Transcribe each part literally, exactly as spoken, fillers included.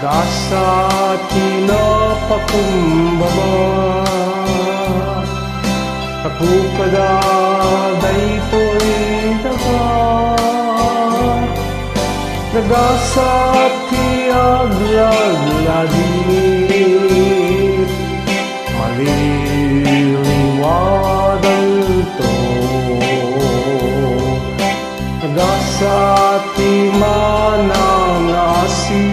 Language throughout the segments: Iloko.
Gasat ti napakumbaba, ta kukada daytoy daga. Nagasat ti agladladingit, maliliwadanto. Nagasat ti manangasi,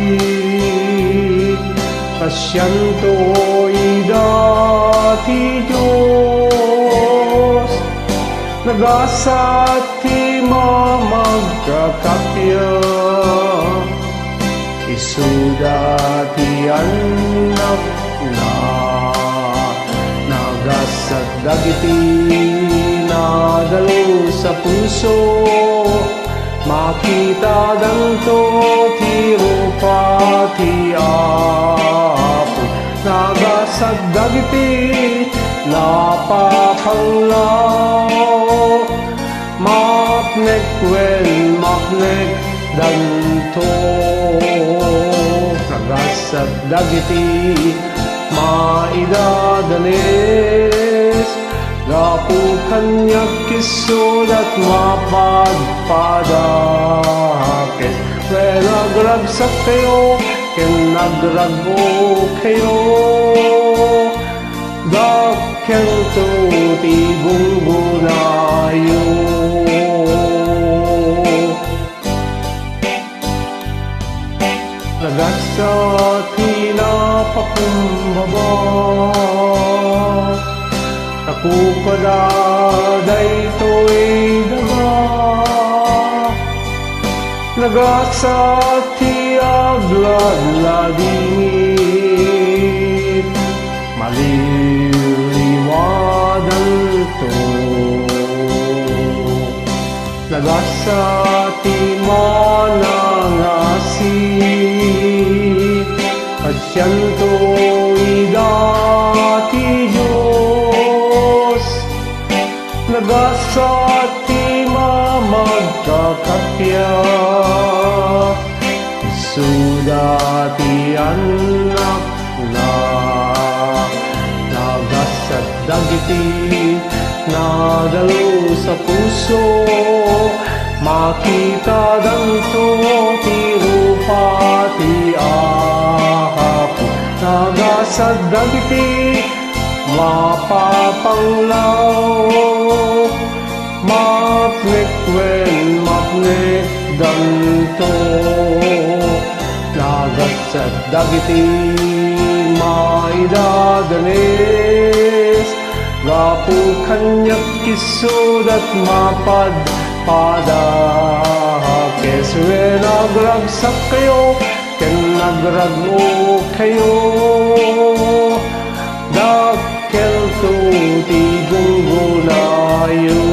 pasianto ida ti Dios. Nagasat ti mamagkakappia, isuda ti annakna. Nagasat dagiti nadalus a puso, makitadanto ti rupa ti Apo. Nagasat dagiti napapanglaw, mapnek wen mapnekdanto. Nagasat dagiti maidadanes, gapu kaniak isudat mapadpadakes. Wen agragsakkayo ken agrag-okayo, dakkelto ti gunggonayo. Nagasat ti napakumbaba, ta kukada daytoy daga. Nagasat ti agladladingit, maliliwadanto. Nagasat ti manangasi, pasianto ida ti Dios. Nagasat ti mamagkakappia, isuda ti annakna. Nagasat dagiti nadalus a puso, makitadanto ti rupa ti Apo. Nagasat dagiti mapapanglaw, mapnek wen mapnekdanto. Nagasat dagiti maidadanes, gapu kaniak isudat mapadpadakes. Wen agragsakkayo ken agrag-okayo, dakkelto ti gunggonayo.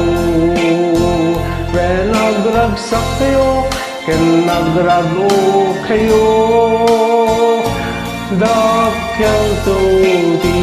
Wen agragsakkayo ken agrag-okayo, dakkelto ti